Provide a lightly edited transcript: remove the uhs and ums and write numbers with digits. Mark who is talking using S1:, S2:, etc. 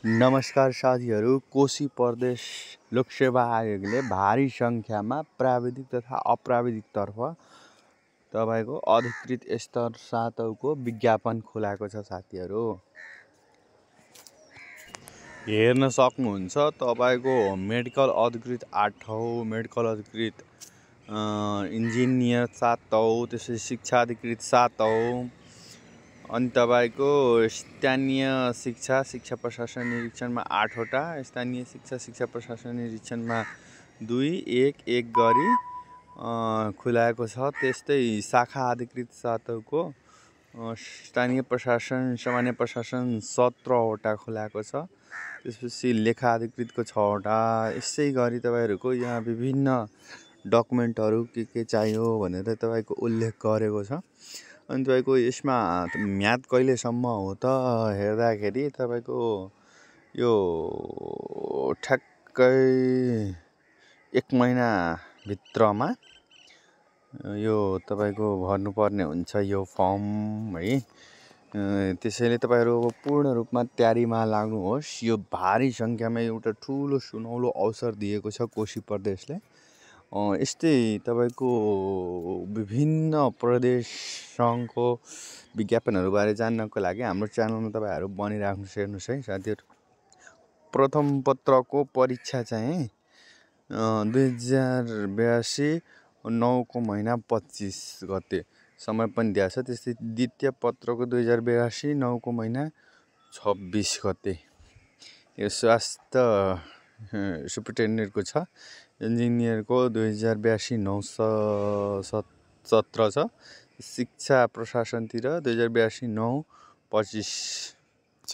S1: नमस्कार साथीहरू, कोशी प्रदेश लोकसेवा आयोगले भारी सङ्ख्यामा प्राविधिक तथा अप्राविधिकतर्फ तपाईको अधिकृत स्तर 7 को विज्ञापन खुलाएको छ। साथीहरू हेर्न सक्नुहुन्छ। तपाईको मेडिकल अधिकृत 8 औँ, मेडिकल अधिकृत इन्जिनियर 7 औँ, त्यसपछि शिक्षा अधिकृत 7 औँ, अनि तपाईको स्थानीय शिक्षा प्रशासन निरीक्षणमा 8 वटा, स्थानीय शिक्षा प्रशासन निरीक्षणमा 2, 1 गरी खुलाएको छ। त्यस्तै शाखा अधिकृत 7 को स्थानीय प्रशासन सामान्य प्रशासन 17 वटा खुलाएको छ। त्यसपछि लेखा अधिकृतको 6 वटा। यसै गरी तपाईहरुको यहाँ विभिन्न डकुमेन्टहरु के चाहियो भनेर तपाईको उल्लेख गरेको छ। अनि तपाईको यसमा म्याद कहिलेसम्म हो त हेर्दाखेरि तपाईको यो ठ्याक्कै 1 महिना भित्रमा यो तपाईको भर्नुपर्ने हुन्छ यो फर्म है। त्यसैले तपाईहरु पूर्ण रूपमा तयारीमा लाग्नुहोस्। यो भारी संख्यामा एउटा ठूलो सुनौलो अवसर दिएको छ कोशी प्रदेशले। यस्तै तपाईको विभिन्न प्रदेश सङ्घको विज्ञापनहरु बारे जान्नको लागि हाम्रो च्यानलमा तपाईहरु बनिराख्नुस्, हेर्नुस् है साथीहरु। प्रथम पत्रको परीक्षा चाहिँ 2082 9 को महिना 25 गते समय पनि दिएको छ। त्यस्तै द्वितीय पत्रको 2082 9 को महिना 26 गते यो स्वास्थ्य सुपरिटेन्डेन्टको छ। इन्जिनियरको 2082 9 17 छ। शिक्षा प्रशासनतिर 2082 9 25 छ।